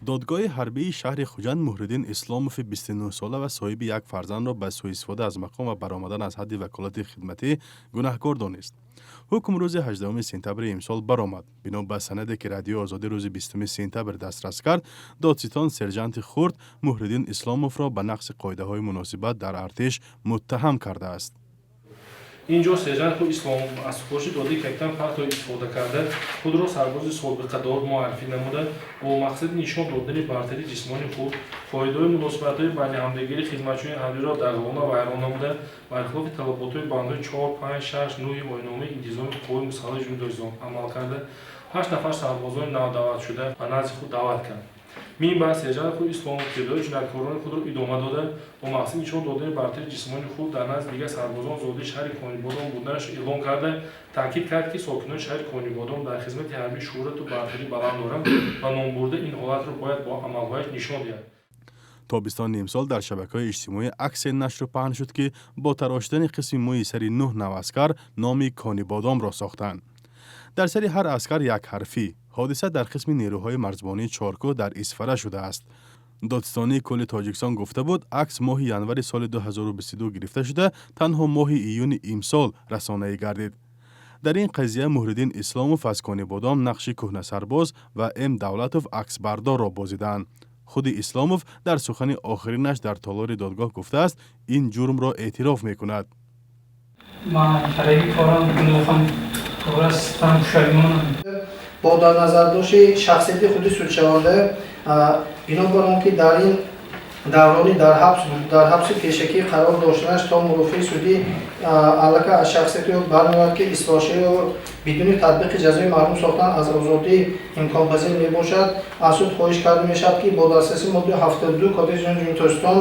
Додгоҳи ҳарбии шаҳри Хуҷанд Муҳриддин Исломови 29-сола ва соҳиби як фарзандро ба сӯистифода аз мақом ва баромадан аз ҳадди ваколати хидматӣ гунаҳкор донист. Ҳукм рӯзи 18 сентябри имсол баромад. Бино ба санаде, ки Радиои Озодӣ рӯзи 20 сентябр дастрас кард, додситон сержанти хурд Муҳриддин Исломовро ба нақзи қоидаҳои муносибат дар артиш муттаҳам кардааст. Ин ҷо сержант Исломов аз супориши додаи капитан Партоев истифода карда, худро сарбози собиқадор муаррифӣ намуда, бо мақсади нишон додани бартарии ҷисмонии худ қоидаҳои муносибатҳои байни ҳамдигари хизматчиёни ҳарбиро дағалона вайрон намуда, бар хилофи талаботҳои бандҳои 4, 5, 6, 9 Оинномаи интизоми қувваи мусаллаҳи Ҷумҳурии Тоҷикистон амал карда, ҳашт нафар сарбозони навдаъватшуда ба назди худ даъват кард. Мин баъд сержант худ Исломов кирдори ҷинояткорони худро идома дода, бо мақсади нишон додани бартарии ҷисмонии худ дар назди дигар сарбозон зодаи шаҳри Конибодом буданашро эълон карда, таъкид кард, ки сокинони шаҳри Конибодом дар хизмати ҳарбӣ шӯҳрату бартарии баланд доранд ва номбурда ин ҳолатро бояд бо амалҳояш нишон диҳад. Тобистони имсол дар шабакаҳои иҷтимоӣ аксе нашру паҳн шуд, ки бо тарошидани қисми мӯи сари нӯҳ наваскар номи Конибодомро сохтанд. Дар сари ҳар аскар як ҳарфӣ. Ҳодиса дар қисми нерӯҳои марзбонии Чоркӯҳ дар Исфара шудааст. Додситонии кулли Тоҷикистон гуфта буд, акс моҳи январи соли 2022 гирифта шуда, танҳо моҳи июни имсол расонаӣ гардид. Дар ин қазия Муҳриддин Исломов аз Конибодом нақши кӯҳнасарбоз ва М Давлатов аксбардорро бозидаанд. Худи Исломов дар сухани охиринаш дар толори додгоҳ гуфтааст, ин ҷурмро эътироф мекунад. Ман тараги корам гуноҳам пуррастам, пушаймонам. Бо дар назардошти шахсияти худи судшаванда, бинобар он ки дар ин даврони дар ҳабси пешакӣ қарор доштанаш то мурофиаи судӣ аллакай аз шахсияти ӯ бармеояд, ки ислоҳшавии ӯ бидуни татбиқи ҷазои маҳрум сохтан аз озодӣ имконпазир мебошад, аз суд хоҳиш карда мешавад, ки бо дастраси моддаи 72 Кодекси ҷиноии Ҷумҳурии Тоҷикистон,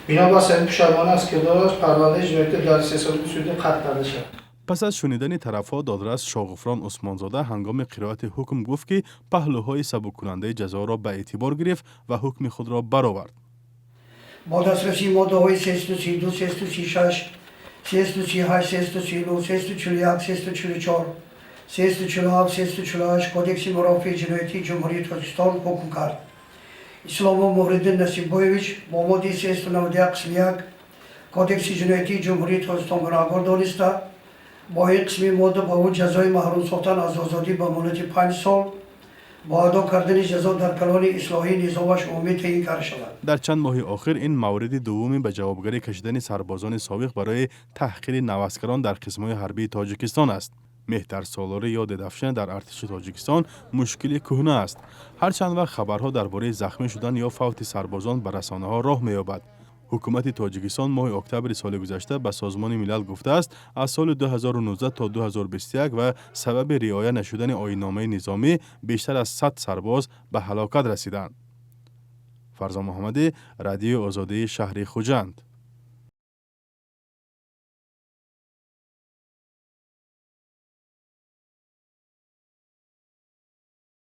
бинобар сабаби пушаймонӣ аз кирдораш, парвандаи ҷиноятӣ дар истеҳсолоти судӣ қатъ карда шавад. Пас аз шунидани тарафҳо додрас Шоғуфрон Усмонзода ҳангоми қироати ҳукм гуфт, ки паҳлӯҳои сабуккунандаи ҷазоро ба эътибор гирифт ва ҳукми худро баровард. Бо дастрасии моддаҳои 332, 336, 338, 339, 341, 344, 347, 348 Кодекси мурофиаи ҷиноятии Ҷумҳурии Тоҷикистон ҳукм кард: Исломов Муҳриддин Насиббоевич бо моддаи 391 қисми 1 Кодекси ҷиноятии Ҷумҳурии Тоҷикистон гунаҳкор дониста, бо ин қисми модда ба ӯ ҷазои маҳрум сохтан аз озодӣ ба муҳлати 5 сол бо адо кардани ҷазо дар колонияи ислоҳии низомаш умумӣ таъин карда шавад. Дар чанд моҳи охир ин мавриди дуввуми ба ҷавобгарӣ кашидани сарбозони собиқ барои таҳқири наваскарон дар қисмҳои ҳарбии Тоҷикистон аст. Меҳтарсолорӣ ё дедовщина дар артиши Тоҷикистон мушкили кӯҳна аст. Ҳар чанд вақт хабарҳо дар бораи захмӣ шудан ё фавти сарбозон ба расонаҳо роҳ меёбад. Ҳукумати Тоҷикистон моҳи октябри соли гузашта ба Созмони Милал гуфтааст, аз соли 2019 то 2021 ва сабаби риоя нашудани оинномаи низомӣ бештар аз 100 сарбоз ба ҳалокат расиданд. Фарзон Муҳаммадӣ, Радиои Озодии, шаҳри Хуҷанд.